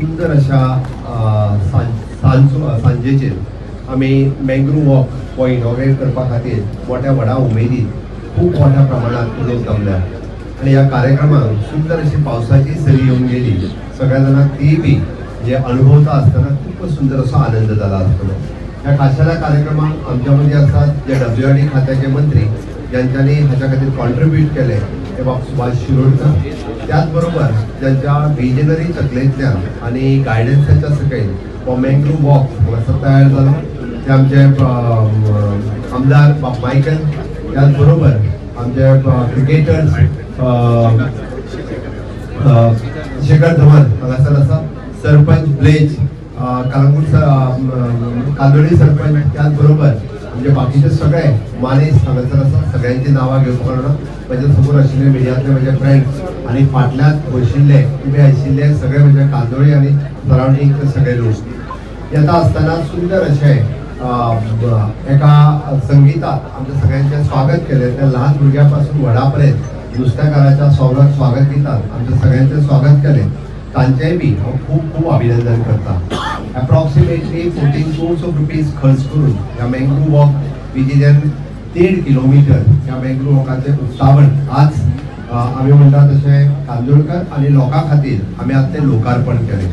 सुंदर अशा सांजेचेर आमी मँग्रूव वॉक हो इनॉग्रेट करपा खातीर मोठ्या व्हडा उमेदीन खूब मोठ्या प्रमाणात लोक जमल्या आनी ह्या कार्यक्रमाक सुंदर अशी पावसाची सरी येवन गेली. सगळ्या जाणांक ती बी जे अनुभवता आसतना खूब सुंदर असो आनंद जाला आसतलो. ह्या खाशेल्या कार्यक्रमाक आमच्या मदीं आसात जे डब्ल्यू आर डी खात्याचे मंत्री, ज्यांच्यानी हाच्या खातीर कॉन्ट्रिब्यूट केलें, ते बाब सुभाष शिरोडकर. त्याच बरोबर ज्यांच्या विजनरी तकलेंतल्यान आनी गायडन्साच्या सकयल हो मँग्रूव वॉक हांगासर तयार जालो, ते आमचे आमदार बाब मायकल. त्याच बरोबर आमचे क्रिकेटर्स शेखर धवन हांगासर आसा, सरपंच ब्लेज कलंगूट, कांदोळी सरपंच, त्याच बरोबर म्हणजे बाकीचे सगळे मानेस्त हांगासर आसा. सगळ्यांची नांवां घेवपाक मेळना. म्हज्या समोर आशिल्ले मिडियांतले म्हजे फ्रेंड्स आनी फाटल्यान बशिल्ले, उबे आशिल्ले सगळे म्हजे कांदोळी आनी सरावंडींग सगळे लोक. येता आसतना सुंदर अशें एका संगितात आमच्या सगळ्यांचें स्वागत केलें. त्या ल्हान भुरग्या पासून व्हडा पर्यंत नुस्तेकाराच्या सोंगाक स्वागत दितात आमच्या सगळ्यांचें स्वागत केलें. तांचेंय बी हांव खूब खूब अभिनंदन करता. Approximately 14 crores of rupees खर्च करून ह्या mangrove walk, which is an 1.5 kilometre, ह्या मँग्रूव वॉकाचें उक्तावण आज आमी म्हणटा तशें कांदोळकर आनी लोकां खातीर आमी आज तें लोकार्पण केलें.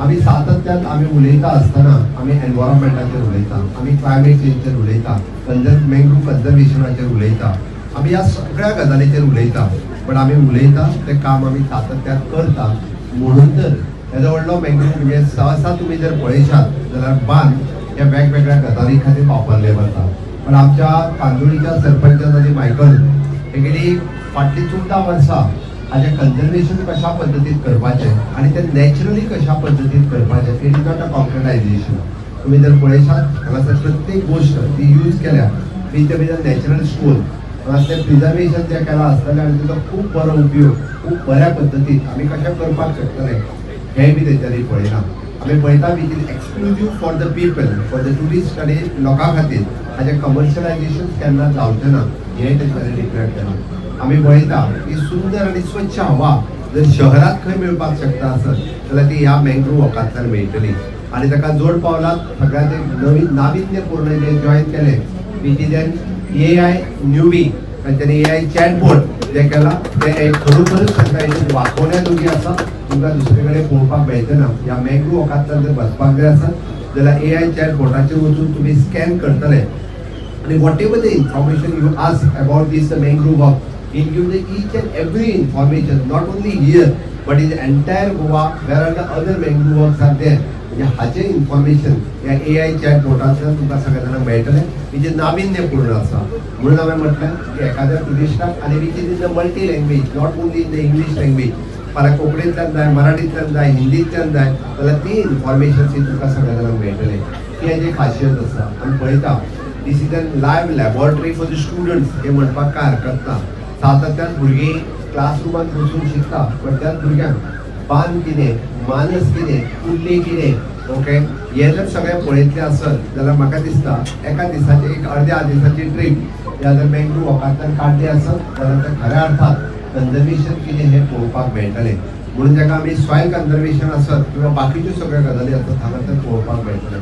आमी सातत्यान आमी उलयता आसतना आमी एनवायरमेंटाचेर उलयता, आमी क्लायमेट चेंजचेर उलयता, मँग्रूव कन्जर्वेशनाचेर उलयता, आमी ह्या सगळ्या गजालीचेर उलयता. पण आमी उलयता तें काम आमी सातत्यान करता. म्हणून तर हेजो व्हडलो मँग्रूव म्हणजे सहसा तुमी जर पळयशात जाल्यार बांद ह्या वेगवेगळ्या गजाली खातीर वापरले वता, पण आमच्या कांदोळीच्या सरपंचान आनी मायकल हेगेली फाटलीं 14 वर्सां हाजें कन्जर्वेशन कशा पद्दतीन करपाचें आनी तें नॅचरली कशा पद्दतीन करपाचें. It is not a concretization. तुमी जर पळयशात, हांगासर प्रत्येक गोश्ट ती यूज केल्या विथ नॅचरल स्टोन. हांगासर प्रिजर्वेशन जें केलां आसतलें आनी तेजो खूब बरो उपयोग खूब बऱ्या पद्दतीन आमी कशें करपाक शकतले हें बी तेंच्यांनी पळयलां. आमी पळयता, which is exclusive for the people, for the tourist आनी लोकां खातीर हाजें कमर्शियलायझेशन केन्ना जावचें ना हें तेंच्यांनी डिक्लेअर केलां. आमी पळयता की सुंदर आनी स्वच्छ हवा जर शहरात खंय मेळपाक शकता आसत जाल्यार ती ह्या मँग्रूव वॉकांतल्यान मेळटली. आनी ताका जोड पावलां सगळ्यांत एक नवीन नाविन्यपूर्ण जें जॉयन केलें, which is an AI newbie, तांच्यांनी एआय चॅटबोट जें केलां तें एक खरोखरच तांकां हितून वाखोवण्या जोगी आसा. तुमकां दुसरे कडेन पळोवपाक मेळचें ना. ह्या मँग्रूव वॉकांतल्यान जर वचपाक जाय आसत जाल्यार एआय चॅट बोटाचेर वचून तुमी स्कॅन करतले आणि whatever the information you ask about this mangrove walk, it gives the each and every information, not only here but in the entire Goa, where are the other mangrove walks are there. म्हणजे हाचें information ह्या AI chat बोटांतल्यान तुमकां सगळ्या जाणांक मेळटलें, which नाविन्यपूर्ण आसा. म्हणून हांवें म्हटलें की एखाद्या ट्युरिस्टाक आनी which is in the multi language, not only in the English language, फाल्यां कोंकणींतल्यान जाय, मराठींतल्यान जाय, हिंदींतल्यान जाय जाल्यार ती इन्फॉर्मेशन ही तुमकां सगळ्या जाणांक मेळटलें. ही हाजी खासियत आसा. आमी पळयता, this is an live laboratory for the students हे म्हणपाक काय हरकत ना. सातत्यान भुरगीं क्लासरुमात बसून शिकता, पण त्याच भुरग्यांक बांद कितें, मानस कितें, कुल्ली कितें, ओके, हे जर सगळें पळयतलें आसत जाल्यार म्हाका दिसता एका दिसाची, एक अर्द्या दिसाची ट्रीप ह्या जर मँग्रूव वॉकांतल्यान काडली आसत जाल्यार ते खऱ्या अर्थात कन्जर्वेशन कितें हें पळोवपाक मेळटलें. म्हणून जाका आमी सॉयल कन्जर्वेशन आसत किंवा बाकीच्यो सगळ्यो गजाली आसत, हांगासर पळोवपाक मेळटलें.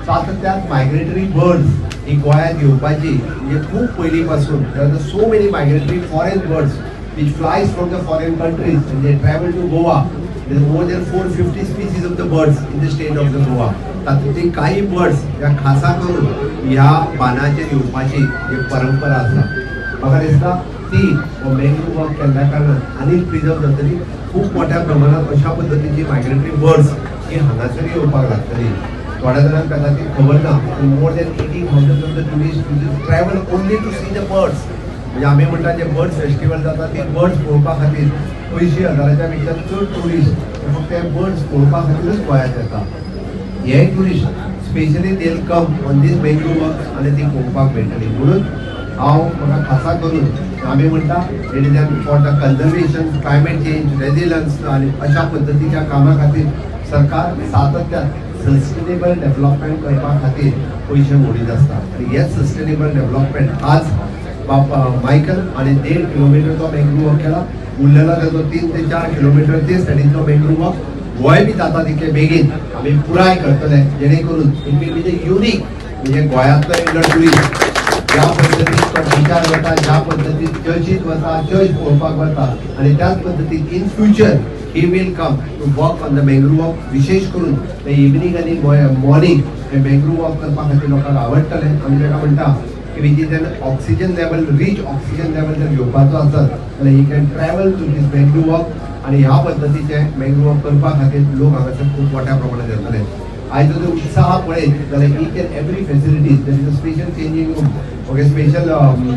सो आतां त्यात मायग्रेटरी बर्ड्स ही गोंयांत येवपाची म्हणजे खूब पयलीं पासून there are so many migratory foreign birds which flies from the foreign countries and they travel to Goa. There is more than 450 species of the birds in the state of the Goa. तातूंतली काही birds ह्या खासा करून ह्या बांदाचेर येवपाची एक परंपरा आसा. म्हाका दिसता ती हो मँग्रूव वॉक केल्ल्या कारणान आनी प्रिजर्व जातली. खूब मोठ्या प्रमाणात अशा पद्दतीची मायग्रेटरी बर्ड्स ही हांगासर येवपाक लागतली. थोड्या जाणांक कदाचित खबर ना, more than 18,000 of the tourist travel only to see the birds. म्हणजे आमी म्हणटा जे बर्ड्स फेस्टिवल जाता, ते बर्ड्स पळोवपा खातीर 80,000च्या पेक्षा चड ट्युरिस्ट हे फक्त हे बर्ड्स पळोवपा खातीरच गोंयांत येता. हे tourist specially they come on this mangrove walk आनी ती पळोवपाक मेळटली. म्हणून हांव म्हाका खासा करून आमी म्हणटा, it is for the conservation, climate change, resilience आनी अशा पद्दतीच्या कामा खातीर सरकार सातत्यान सस्टेनेबल डेव्हलपमेंट करपा खातीर पयशे मोडीत आसता. आनी हेच सस्टेनेबल डेव्हलपमेंट आज बाप मायकल आणि 1.5 किलोमीटर तो मँग्रूव वॉक केला. उरलेला त्याचो 3 ते 4 किलोमीटर ते सायडीचो मँग्रूव वॉक. होय बी जाता तितले बेगीन आमी पुराय करतले, जेणे करून it will be the unique, म्हणजे गोंयांतलो एकलो ट्युरिस्ट ज्या पद्दतीन तो बिचार वता, ज्या पद्दतीन चर्चीत वता, चर्च पळोवपाक वता आनी त्याच पद्दतीन in future he will come to walk on the mangrove walk. विशेष करून ते इवनींग आनी मॉर्निंग हे मँग्रूव वॉक करपा खातीर लोकांक आवडटलें. आमी ताका म्हणटा की which is an oxygen level, rich oxygen level जर घेवपाचो आसत जाल्यार he can travel to this mangrove walk. आनी ह्या पद्दतीचे मँग्रूव वॉक करपा खातीर लोक हांगासर खूब मोठ्या प्रमाणात येतले. आयज जर उत्साह पळयत जाल्यार each and every facilities, there is a special changing room, okay, special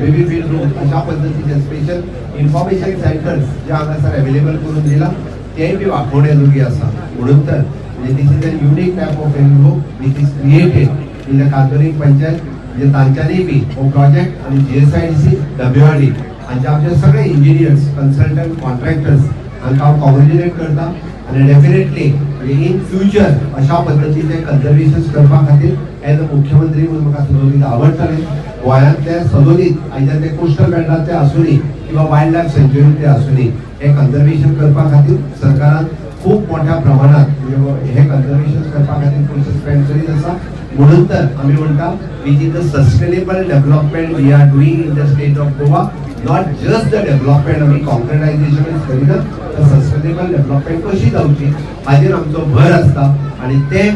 baby feed room, अशा पद्दतीचे स्पेशल इन्फॉर्मेशन सेंटर्स जे हांगासर अवेलेबल करून दिला, तेय बी वाखोवण्या आसा. म्हणून तर म्हणजे this is an unique type of mangrove which is created in the Candolim panchayat. म्हणजे तांच्यांनी बी हो प्रोजेक्ट आनी जीएसआयडीसी, डब्ल्यूआरडी हांचे आमचे सगळे इंजिनियर्स, कन्सल्टंट, कॉन्ट्रॅक्टर्स हांकां हांव कॉंग्रेच्युलेट करता. आनी डेफिनेटली इन फ्युचर अशा पद्दतीचे कन्जर्वेशन करपा खातीर एज अ मुख्यमंत्री म्हणून म्हाका सदोदीत आवडटलें. गोंयांतले सदोदीत आयज ते कोस्टल बेल्टांतले आसूनी किंवा वायल्ड लायफ सँच्युरींतले आसूनी, हे कन्जर्वेशन करपा खातीर सरकारान खूब मोठ्या प्रमाणात म्हणजे हे कन्जर्वेशन करपा खातीर पयशे स्पेंड करीत आसा. म्हणून तर आमी म्हणटा, which is the sustainable development we are doing in the state of Goa. Not just the development, आमी कॉन्क्रिटायझेशन करिना, तर सस्टेनेबल डेव्हलपमेंट कशी जावची हाजेर आमचो भर आसता. आनी ते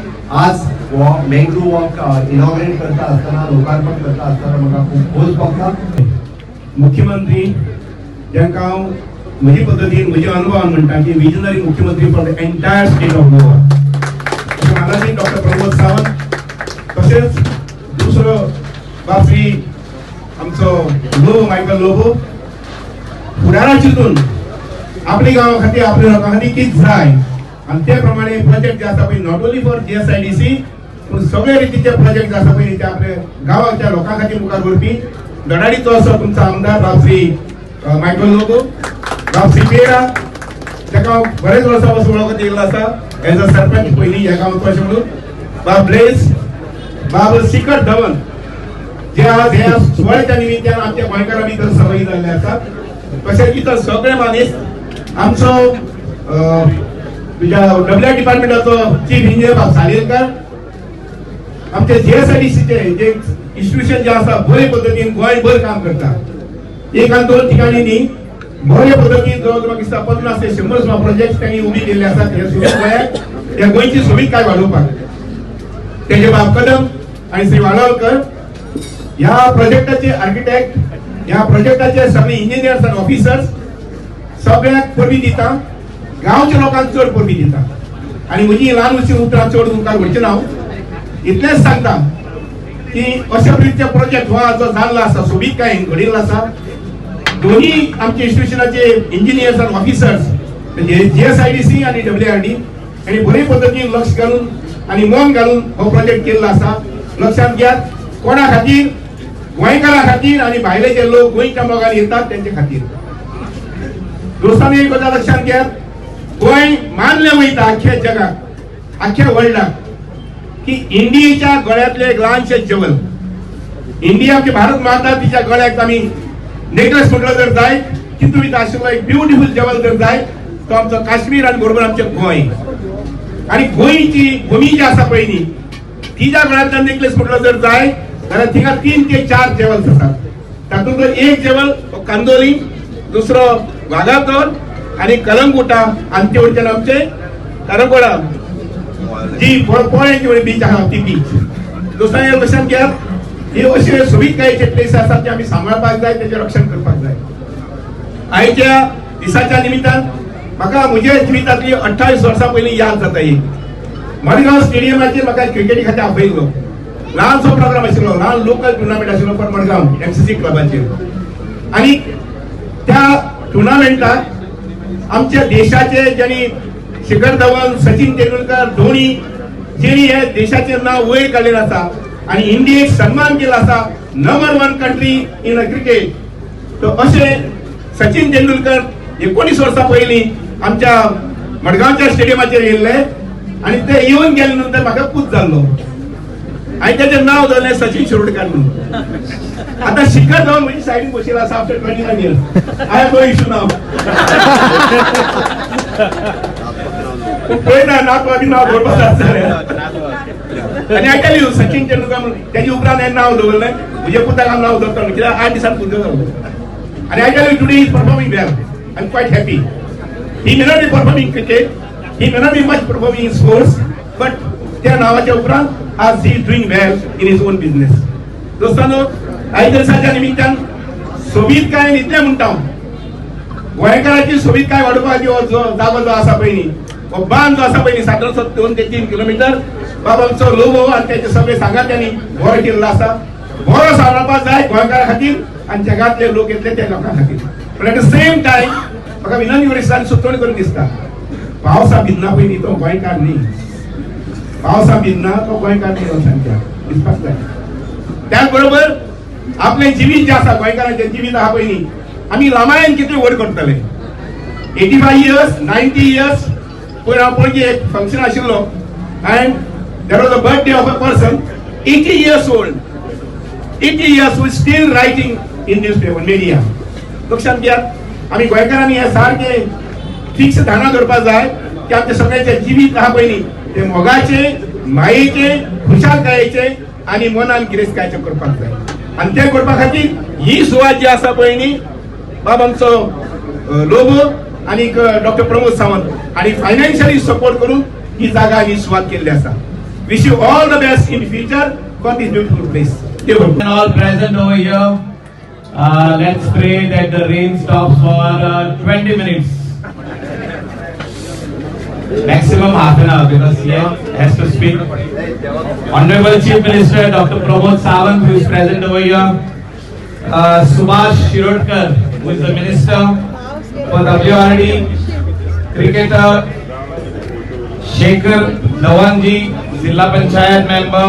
आज हो मँग्रूव वॉक इनॉग्रेट करता आसतना, लोकार्पण करता आसतना म्हाका खूब खोस भोगता. मुख्यमंत्री जांकां हांव म्हजी पद्दतीन, म्हज्या अनुभवान म्हणटा की विजनरी मुख्यमंत्री for the entire state of Goa, मानाचे डॉक्टर प्रमोद सावंत, तशेंच दुसरो बाब श्री आमचो लोबो, मायकल लोबो, फुडारा चिंतून आपल्या गांवा खातीर, आपल्या लोकां खातीर कितें जाय आनी ते प्रमाणे प्रोजेक्ट जे आसा पळय, not only for GSIDC, पूण सगळे रितीचे प्रोजेक्ट जे आसा पळय, ते आपल्या गांवाच्या लोकां खातीर मुखार व्हरपी धडाडीचो असो तुमचो आमदार बाब श्री मायकल लोबो, बाब श्री पिरेरा, ताका हांव बरेच वर्सां पासून वळखत येयल्लो आसा एज अ सरपंच पयलीं ह्या गांवाचो अशें म्हणून, बाब ब्लेस, बाब शिखर धवन, जे आज ह्या सुवाळ्याच्या निमित्तान आमच्या गोंयकारां भितर सहभागी जाल्ले आसात, तशेंच इतर सगळे मानेस्त, आमचो तुज्या डब्ल्यू डिपार्टमेंटाचो चीफ इंजिनियर बाब सालेलकर, आमचे जीएसआयडीसीचे जे इन्स्टिट्यूशन जे आसा, बरे पद्दतीन गोंयभर काम करता. एक आनी दोन ठिकाणी न्ही, बरे पद्दतीन जवळ म्हाका दिसता 50 ते 100 सुमार प्रोजेक्ट त्यांनी उबी केल्ले आसात हे सोबीत गोंयाक, ह्या गोंयची सोबीतकाय वाडोवपाक. तेजे बाब कदम आणि श्री वालावलकर, ह्या प्रोजेक्टाचे आर्किटेक्ट, ह्या प्रोजेक्टाचे सगळे इंजिनियर्स आणि ऑफिसर्स, सगळ्यांक परबीं दिता. गांवच्या लोकांक चड परबीं दिता आणि म्हजी ल्हान अशी उतरां चड मुखार व्हरचें ना. हांव इतलेंच सांगता की अशा रितीचे प्रोजेक्ट हो जो जाल्लो आसा, सोबीतकायेन घडिल्लो आसा, दोन्ही आमच्या इन्स्टिट्युशनाचे इंजिनियर्स आणि ऑफिसर्स म्हणजे जीएसआयडीसी आणि डब्ल्यूआरडी यांनी बरे पद्दतीन लक्ष घालून आणि मन घालून हो प्रोजेक्ट केल्लो आसा. लक्षात घेयात, कोणा खातीर? गोंयकारां खातीर आणि भायले जे लोक गोंयच्या मोगान येतात तेंचे खातीर. दोस्तांनी, एक गजाल लक्षात घेयात, गोंय मानले वयता अख्ख्या जगाक, अख्ख्या वर्ल्डाक की इंडियेच्या गळ्यातले एक ल्हानशें जवल. इंडिया, आमची भारत माता, तिच्या गळ्याक आमी नेकलेस म्हटलं जर जाय, तितून भितर आशिल्लो एक ब्युटिफूल जवल जर जाय, तो आमचो काश्मीर आनी बरोबर आमचें गोंय. आनी गोंयची भूमी जी आसा पळय न्ही, तिच्या गळ्यांतल्यान नेकलेस म्हटलं जर जाय जाल्यार थिंगा तीन ते चार जेवल्स आसात. तातूंतलो एक जेवल हो कांदोली, दुसरो वागातोर आनी कलंगुटा आनी तेवटेच्यान आमचे कारंगोळा जी पोळ्यांची बीच आहा ती बीच. दुसऱ्या लक्षात घेयात, ही अशे सोबीतकायेचे प्लेस आसात, ते आमी सांबाळपाक जाय, तेचें रक्षण करपाक जाय. आयच्या दिसाच्या निमित्तान म्हाका म्हज्या जिवितांतली 28 वर्सां पयलीं याद जाता. ही मडगांव स्टेडियमाचेर म्हाका क्रिकेटी खातीर आपयल्लो. ल्हानसो प्रोग्राम आशिल्लो, ल्हान लोकल टुर्नामेंट आशिल्लो फॉर मडगांव एमसीसी क्लबाचेर. आनी त्या टुर्नामेंटाक आमच्या देशाचे ज्यांनी शिखर धवन, सचिन तेंडुलकर, धोनी, जेणी हे देशाचे नाव वयर काडलेलें आसा आणि इंडियेक सन्मान केला आसा, number one country in a cricket, तर अशें सचिन तेंडुलकर 19 वर्सां पयलीं आमच्या मडगांवच्या स्टेडियमाचेर येयल्ले आणि ते येवन गेले नंतर म्हाका पूत जाल्लो आणि त्याचें नाव दवरलें सचिन शिरोडकर म्हणून. आता शिखर धवन म्हजी सायडीन बशिल्लो आसा after 29 years. I have no issue now. पळय ना नातवा बी नांव दवरपाक जाय जाल्यार. आनी I tell you, Sachin Tendulkar म्हणून तेजे उपरांत हांवें नांव दवरलें. म्हज्या पुताक हांव नांव दवरता कित्याक 8 दिसान भुरगो जालो. आनी I tell you, today is performing well. I am quite happy. He may not be performing cricket, he may not be much performing in sports, but त्या नावाच्या उपरांत आज he is doing well in his own business. दोस्तांनो, आयज दिसाच्या निमित्तान सोबीतकायेन इतलें म्हणटा हांव, गोंयकाराची सोबीतकाय वाडोवपाची हो जो जागो जो आसा पळय न्ही, हो बांद जो आसा पळय न्ही, सादारण 2 ते 3 किलोमिटर, बाबांचो लोबो आनी तेचे सगळे सांगात्यांनी बरो केल्लो आसा. बरो सांबाळपाक जाय गोंयकारा खातीर आनी जगांतले लोक येतले त्या लोकां खातीर. पण एट the same time म्हाका विनंती करून दिसता आनी सुचोवणी करून दिसता, पावसा भिजना पळय न्ही तो गोंयकार न्ही. पावसा भिजना तो गोंयकार न्ही, लक्षात घ्या, दिसपाक जाय. त्याच बरोबर आपलें जिवीत जें आसा, गोंयकारांचें जिवीत आहा पळय न्ही, आमी रामायण कितें व्हड करतले 85 years, 90 years. पयर हांव पणजे एक फंक्शन आशिल्लो and there was a birthday of a person 80 years old. 80 years we still writing in newspaper, media. लक्षात घ्यात, आमी गोंयकारांनी हे सारकें फिक्स ध्यानात दवरपाक जाय की आमच्या सगळ्यांचें जिवीत आहा पळय न्ही, तें मोगाचें, मायेचें, खुशालकायेचें आनी मनान गिरेस्तकायेचें करपाक जाय. आनी तें करपा खातीर ही सुवात जी आसा पळय न्ही, बाब आमचो लोबो आनी डॉक्टर प्रमोद सावंत आनी फायनान्शियली सपोर्ट करून ही जागा ही सुवात केल्ली आसा. Wish you all the best in future for this beautiful place. देव बरें करूं. And all present over here, let's pray that the rain stops for 20 minutes. Maximum half an hour, because he has to speak. Honorable Chief Minister Dr. Pramod Sawant, who is present over here. Subhash Shirodkar, who is the Minister for WRD, cricketer Shekhar Dhawanji, Zilla Panchayat member,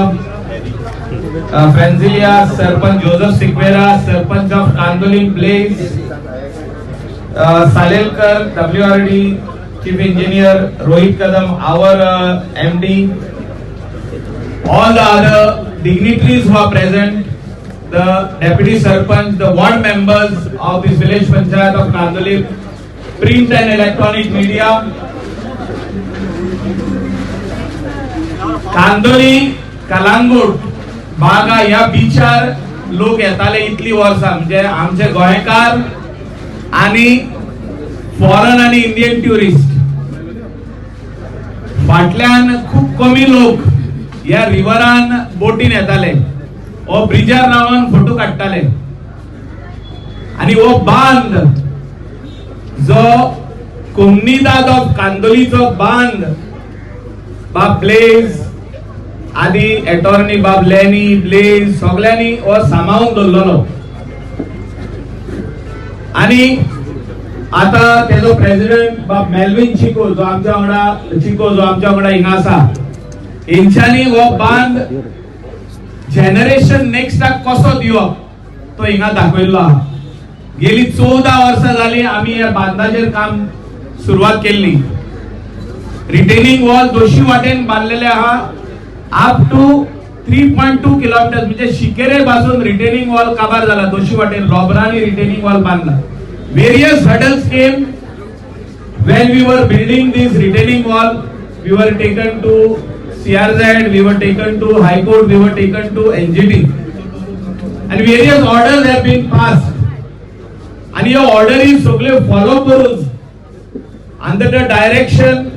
Franzilia, Sarpanch Joseph Siqueira, Sarpanch of Candolim Blaze, Salelkar, WRD Chief Engineer, Rohit Kadam, our MD, all the other dignitaries who are present, the Deputy Sarpanch, the ward members of this village panchayat of Candolim, print and electronic media. Candolim, Calangute, Baga ह्या बिचार लोक येताले इतली वर्सां, म्हणजे आमचे गोंयकार आनी फॉरन आनी इंडियन ट्युरिस्ट. फाटल्यान खूब कमी लोक ह्या रिवरान बोटीन येताले, हो ब्रिजार रावन फोटो काडटाले. आनी हो बांद जो कोमनिदाद ऑफ कांदोलीचो बांद, बाब ब्लेज आदी, एटॉर्नी बाब लॅनी ब्लेज, सगळ्यांनी हो सांबाळून दवरलेलो. आनी आता तेजो प्रेसिडेंट बाब मेल्विन चिको जो आमच्या वांगडा, चिको जो आमच्या वांगडा हिंगा आसा, हेंच्यांनी हो बांद जनरेशन नेक्स्टाक कसो दिवप तो हिंगा दाखयल्लो आहा. गेली 14 वर्सां जाली आमी ह्या बांदाचेर काम सुरवात केल्ली. रिटेनिंग वॉल दोशी वाटेन बांदलेले आहा, up to 3.2 kilometre, म्हणजे शिकेरे पासून रिटेनिंग वॉल काबार जाला. दोशी वाटेन लोबरांनी रिटेनिंग वॉल बांदला. Various hurdles came when we were building this retaining wall. We were taken to CRZ, we were taken to High Court, we were taken to NGT, and various orders have been passed. आणि ह्यो ऑर्डरी सगळ्यो follow करून, under the direction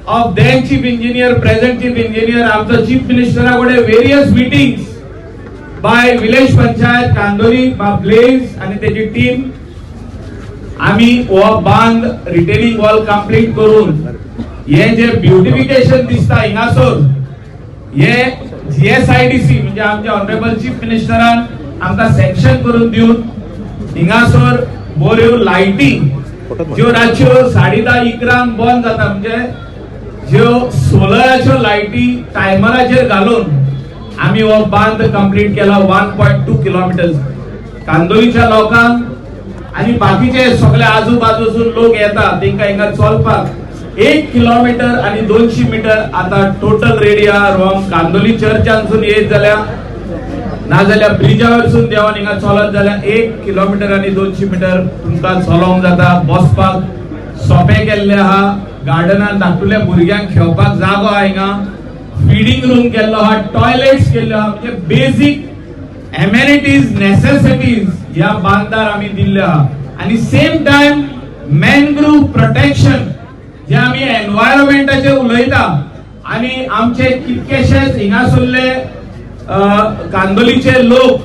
of then Chief Engineer, present Chief Engineer, आमचो chief मिनिस्टरा कडेन various meetings by village panchayat Candolim, बाब Blaze आणि त्याची टीम, आम्ही हो बांद रिटेनिंग वॉल कंप्लीट करून हे जे ब्युटिफिकेशन दिसता हिंगासर, हे जीएसआयडीसी म्हणजे आमच्या ऑनरेबल चीफ मिनिस्टरान आमकां सँक्शन करून दिवन हिंगासर बऱ्यो लायटी ज्यो रातच्यो 10:30-11 बंद जाता, म्हणजे ज्यो सोलराच्यो लायटी टायमराचेर घालून आमी हो बांद कंप्लीट केला, 1.2 किलोमिटर्स. कांदोलीच्या लोकांक आणि बाकीचे सगळे आजूबाजूसून लोक येतात, तेंका हिंगा चलपाक 1 किलोमीटर आणि 200 मीटर आता टोटल रेडी आहा. रोम कांदोली चर्चांसून येत जाल्यार, नाजाल्यार ब्रिजा वयरसून देंवन हिंगा चलत जाल्यार 1 किलोमीटर आणि 200 मीटर तुमकां चलोवंक जाता, बसपाक. सोपे केल्ले आहा, गार्डनान धाकटुल्या भुरग्यांक खेळपाक जागो आहा, हिंगा फिडिंग रूम केल्लो आहा, टॉयलेट्स केल्ले आहा. म्हणजे बेजीक एमेनिटीज, नेसेसिटीज ह्या बांदार आमी दिल्ले आहा. आनी सेम टायम मॅनग्रूव प्रोटेक्शन जे आमी एनवायरमेंटाचेर उलयता आनी आमचे कितकेशेच हिंगासरले कांदोलीचे लोक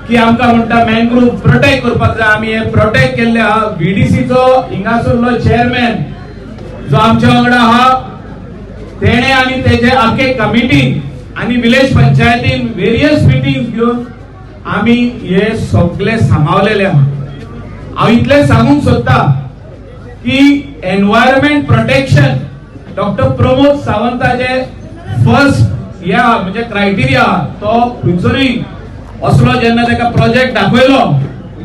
की आमकां म्हणटा मॅनग्रूव प्रोटेक्ट करपाक जाय, आमी हे प्रोटेक्ट केल्ले आहा. बीडीसीचो हिंगासरलो चेअरमॅन जो आमच्या वांगडा आहा, तेणे आनी तेजे आखे कमिटीन आनी विलेज पंचायतीन वेरियस मिटींग घेवन आमी हे सगळे सांबाळलेले आहा. हांव इतलें सांगूंक सोदता की एनवायरमेंट प्रोटेक्शन डॉक्टर प्रमोद सावंताचे फर्स्ट या म्हणजे क्रायटेरिया, तो खंयसरूय असलो जेन्ना ताका प्रोजेक्ट दाखयलो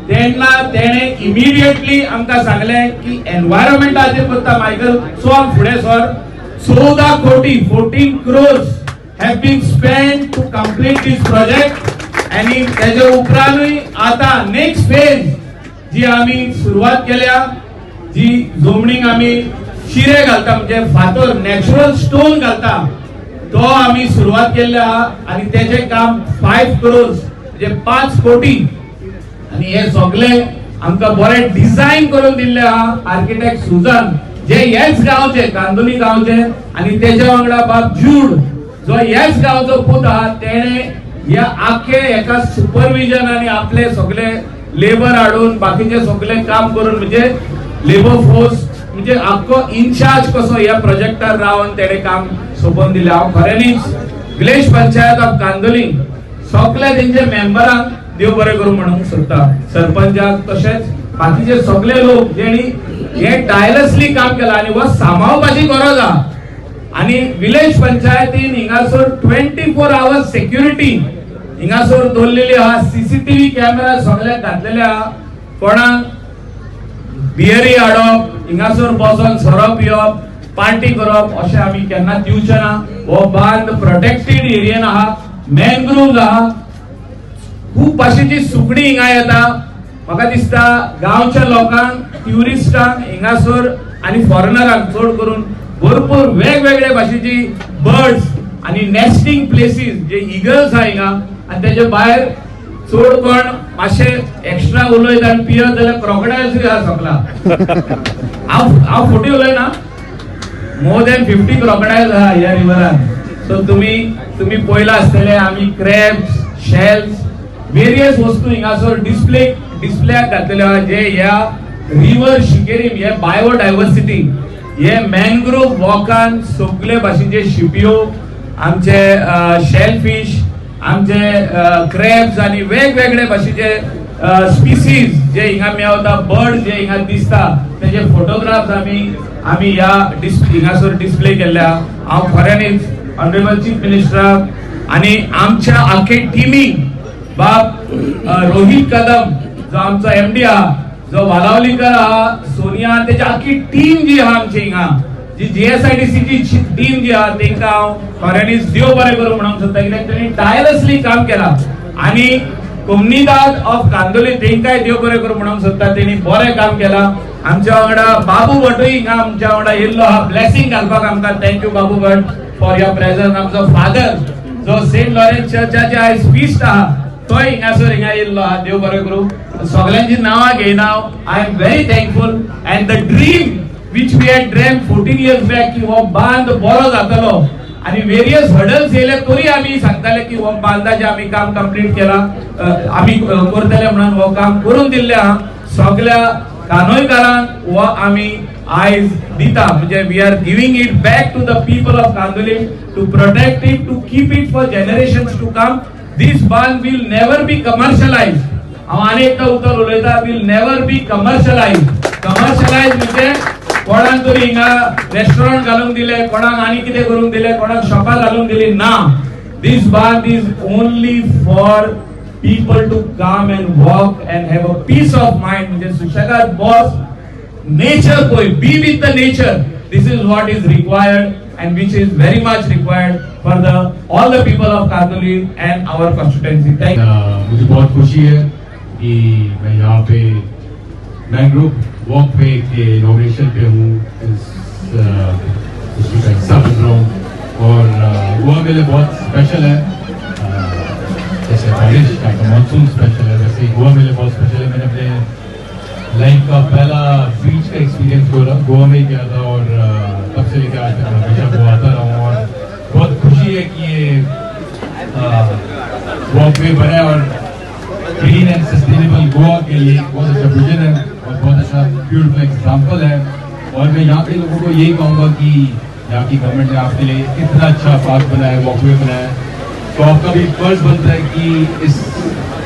तेन्ना तेणे इमिडिएटली आमकां सांगलें की एनवायरमेंटाचेर करता मायकल, चल फुडें सर. 14 कोटी, 14 crores have been spend to complete this project. आनी तेजे उपरांतूय आतां नेक्स्ट फेज जी आमी सुरवात केल्या, जी जमनीक आमी शिरे घालता, म्हणजे फातर, नॅचरल स्टोन घालता, तो आमी सुरवात केल्ली आहा आनी तेजें काम 5 क्रोर्स, म्हणजे 5 कोटी. आनी हे सगळे आमकां बरें डिझायन करून दिल्ले आहा आर्किटेक्ट सुजन, जे हेच गांवचे, कांदोली गांवचे, आनी तेच्या वांगडा बाब जूड जो हेच गांवचो पूत आहा, तेणे ह्या आखे एका सुपरविजन आनी आपले सगळे लेबर हाडून बाकीचे सगळे काम करून, म्हणजे लेबर फोर्स, म्हणजे आख्खो इन्चार्ज कसो ह्या प्रोजेक्टार रावन तेणे काम सोंपोवन दिलें. हांव खऱ्यांनीच विलेज पंचायत ऑफ कांदोली सगळे तेंचे मेंबरांक देव बरें करूं म्हणूंक सोदता, सरपंचाक, तशेंच बाकीचे सगळे लोक जेणी हे टायरलेसली काम केलां आनी हो सांबाळपाची गरज आहा. आनी विलेज पंचायतीन हिंगासर 24 आवर्स सेक्युरिटी हिंगासर दवरलेली आहा, सीसीटीव्ही कॅमेरा सगळ्याक घातलेले आहा. कोणाक बियरी हाडप, हिंगासर बसोन सोरो पिवप, पार्टी करप अशें आमी केन्नाच दिवचे ना. हो बांद प्रोटेक्टेड एरियन आहा, मॅनग्रोव्ह आहा, खूब भाशेची सुकणी हिंगा येता. म्हाका दिसता गांवच्या लोकांक, ट्युरिस्टांक हिंगासर आनी फॉरेनरांक चड करून भरपूर वेगवेगळे भाशेची बर्ड्स आनी नेस्टिंग प्लेसीस जे इगल्स आहा हिंगा. आनी तेजे भायर चड कोण मातशे एक्स्ट्रा उलयत आनी पियत जाल्यार क्रोकडायल्सूय आहा सकला. हांव हांव फटी उलयना, मोर दॅन 50 क्रोकडायल्स आहा ह्या रिवरान. सो तुमी पळयला आसतले, आमी क्रॅब्स, शेल्स, वेरियस वस्तू हिंगासर डिस्प्लेयाक घातलेले आहा, जे ह्या रिवर शिकेरीम हे बायोडायवर्सिटी, हे मॅनग्रोव वॉकान सगळे भाशेचे शिपयो, आमचे शेल फिश, आमचे क्रॅब्स आनी वेगवेगळे भाशेचे स्पिसीज जे हिंगा मेवता, बर्ड जे हिंगा दिसता, तेजे फोटोग्राफ्स आमी आमी ह्या हिंगासर डिस्प्ले केल्ले आहा. हांव खऱ्यांनीच ऑनरेबल चीफ मिनिस्टराक आनी आमच्या आखे टिमीक, बाब रोहित कदम जो आमचो एमडी आहा, जो वालावलीकर आहा, सोनिया, तेची आखी टीम जी आहा आमची हिंगा, जी जीएसआयडीसी ची टीम जी आहा, तेंकां हांव खऱ्यांनीच देव बरें करूं म्हणूंक सोदता, कित्याक तेणी टायरलेसली काम केलां. आनी कोमनिदाद ऑफ कांदोली, तेंकांय देव बरें करूं म्हणूंक सोदता, तेणी बरें काम केलां. आमच्या वांगडा बाबू भटूय हिंगा आमच्या वांगडा येयल्लो आहा ब्लेसिंग घालपाक आमकां. Thank you Babu Bhat for your presence. आमचो फादर जो सेंट लॉरेन्स चर्चाचे आयज फिस्ट आहा, तोय हिंगासर हिंगा येयल्लो आहा. देव बरें करूं. सगळ्यांची नांवां घेयना. I am very thankful and the dream which we had dream 14 years back की हो बांद बरो जातलो आणि वेरियस हर्डल्स येयले तरी आमी सांगताले की हो बांदाचे आमी काम कंप्लीट केला, आमी करतले म्हणून हो काम करून दिल्ले आहा. सगळ्या कानोयकारांक हो आमी आयज दिता, म्हणजे we are giving it back to the people of Candolim to protect it, to keep it for generations to come. This बांद will never be commercialise. हांव आनी एकदां उतर उलयता, will never be commercialise. Commercialise म्हणजे कोणाक तरी हिंगा रेस्टॉरंट घालूंक दिले, कोणाक आनी कितें करूंक दिले, कोणाक शॉपां घालूंक दिली ना. This बांद is only for people to come and walk and have a peace of mind. म्हणजे सुशेगाद बस, नेचर पळय, be with the nature. This is what is required and which is very much required for the all the people of Candolim and our constituency. Thank मुझे बहुत खुशी है कि मैं यहाँ pay mangrove walkway K inauguration pay हूँ, इस खुशी का हिस्सा बन रहा हूँ और गोवा मेरे लिए बहुत स्पेशल है। जैसे बारिश का मानसून स्पेशल है, वैसे ही गोवा मेरे लिए बहुत स्पेशल है। मैंने अपने लाइफ का पहला बीच का एक्सपीरियंस गोवा गोवा में ही किया था और तब से लेकर आज तक मैं हमेशा गोवा आता रहा हूँ और बहुत खुशी है कि ये वॉकवे बना है और ग्रीन एंड सस्टेनेबल गोवा के लिए बहुत अच्छा विजन है और बहुत अच्छा ब्यूटीफुल एग्जाम्पल है। और मैं यहाँ के लोगों को यही कहूँगा कि यहाँ की गवर्नमेंट ने आपके लिए इतना अच्छा पार्क बनाया, वॉकवे बनाया, तो आपका भी फर्ज बनता है कि इस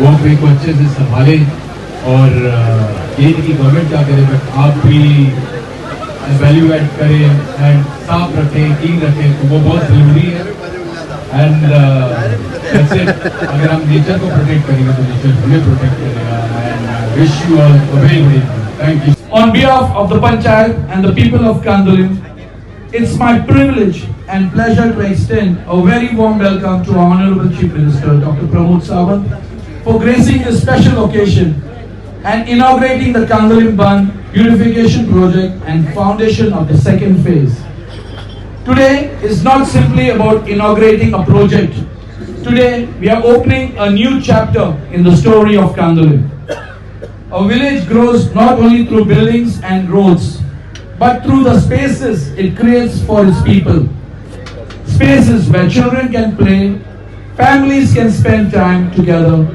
वॉकवे को अच्छे से संभालें और ये नहीं कि गवर्नमेंट क्या करे, बट आप भी वैल्यू ऐड करें एंड साफ रखें, क्लीन रखें, तो वो बहुत ज़रूरी है। And that's it. अगर हम नेचर को प्रोटेक्ट करेंगे तो नेचर हमें प्रोटेक्ट करेगा। And wish you all a very good evening. Thank you. On behalf of the Panchayat and the people of Candolim, it's my privilege and pleasure to extend a very warm welcome to our Honorable Chief Minister, Dr. Pramod Sawant, for gracing this special occasion and inaugurating the Candolim Bund Beautification Project and foundation of the second phase. Today is not simply about inaugurating a project. Today, we are opening a new chapter in the story of Candolim. A village grows not only through buildings and roads, but through the spaces it creates for its people. Spaces where children can play, families can spend time together,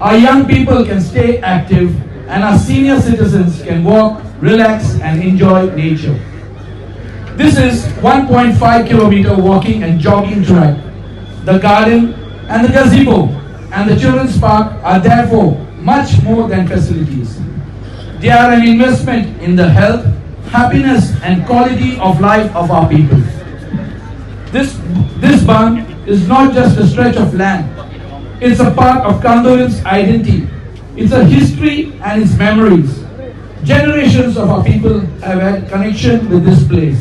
our young people can stay active, and our senior citizens can walk, relax, and enjoy nature. This is 1.5 kilometer walking and jogging track. The garden and the gazebo and the children's park are therefore much more than facilities. They are an investment in the health, happiness and quality of life of our people. This bund is not just a stretch of land. It's a part of Candolim's identity. It's a history and its memories. Generations of our people have had connection with this place.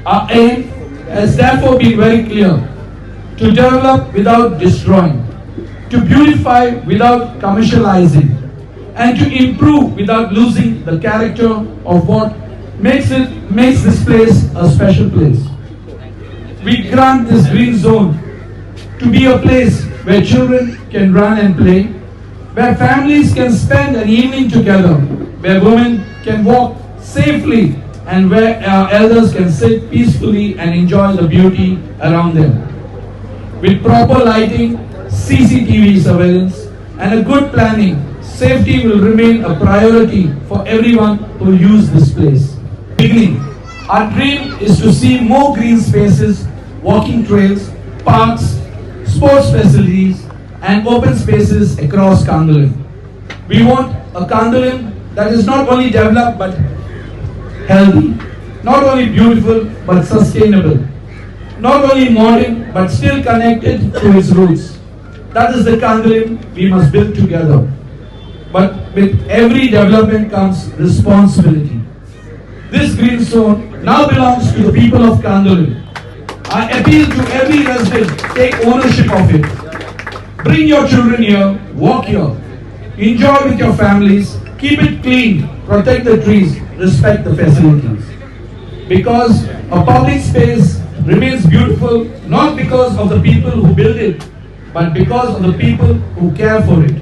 Our aim has therefore been very clear: to develop without destroying, to beautify without commercializing, and to improve without losing the character of what makes this place a special place. We grant this green zone to be a place where children can run and play, where families can spend an evening together, where women can walk safely, and where our elders can sit peacefully and enjoy the beauty around them. With proper lighting, CCTV surveillance, and a good planning, safety will remain a priority for everyone who use this place. Beginning, our dream is to see more green spaces, walking trails, parks, sports facilities, and open spaces across Candolim. We want a Candolim that is not only developed but healthy, not only beautiful but sustainable, not only modern but still connected to its roots. That is the Candolim we must build together. But with every development comes responsibility. This green zone now belongs to the people of Candolim. I appeal to every resident, take ownership of it. Bring your children here, walk here, enjoy with your families, keep it clean, protect the trees, respect the facilities. Because a public space remains beautiful not because of the people who build it, but because of the people who care for it.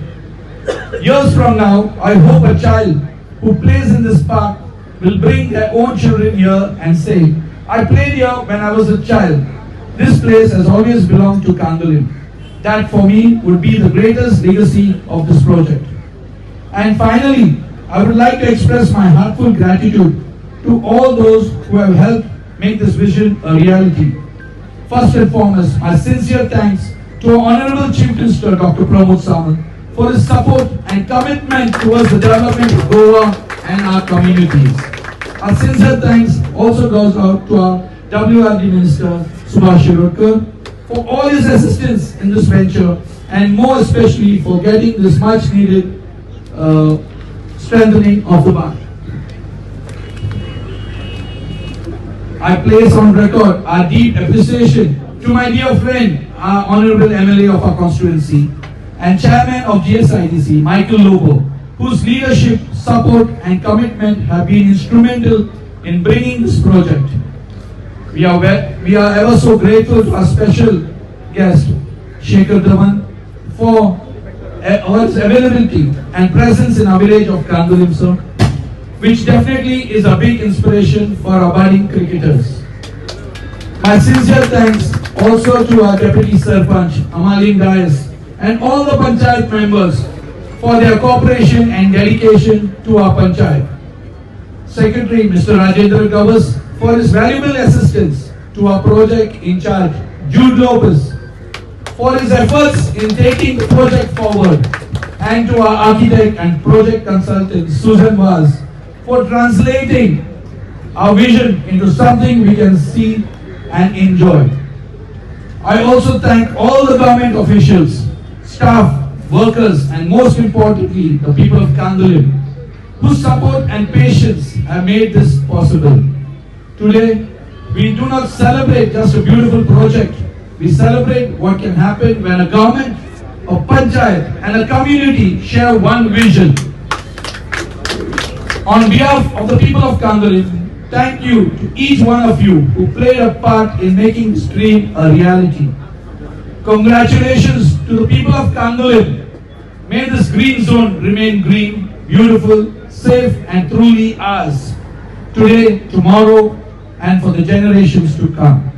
Years from now, I hope a child who plays in this park will bring their own children here and say, "I played here when I was a child. This place has always belonged to Candolim." That for me would be the greatest legacy of this project. And finally, I would like to express my heartfelt gratitude to all those who have helped make this vision a reality. First and foremost, my sincere thanks to our Honorable Chief Minister Dr. Pramod Sawant for his support and commitment towards the development of Goa and our communities. Our sincere thanks also goes out to our WRD Minister Subhash Shirodkar for all his assistance in this venture and more especially for getting this much needed strengthening of the bund. I place on record our deep appreciation to my dear friend, our Honorable MLA of our constituency and Chairman of GSIDC, Michael Lobo, whose leadership, support and commitment have been instrumental in bringing this project. We are ever so grateful to our special guest, Shekhar Dhawan, for his availability and presence in our village of Candolim, sir, which definitely is a big inspiration for our budding cricketers. My sincere thanks also to our Deputy Sarpanch, Amalin Dias, and all the Panchayat members for their cooperation and dedication to our Panchayat. Secretary Mr. Rajendra Gavas for his valuable assistance to our project in charge, Jude Lopez, for his efforts in taking the project forward, and to our architect and project consultant Susan Vaz for translating our vision into something we can see and enjoy. I also thank all the government officials, staff, workers, and most importantly, the people of Candolim, whose support and patience have made this possible. Today, we do not celebrate just a beautiful project. We celebrate what can happen when a government, a panchayat, and a community share one vision. On behalf of the people of Candolim, thank you to each one of you who played a part in making this dream a reality. Congratulations to the people of Candolim. May this green zone remain green, beautiful, safe, and truly ours. Today, tomorrow, and for the generations to come.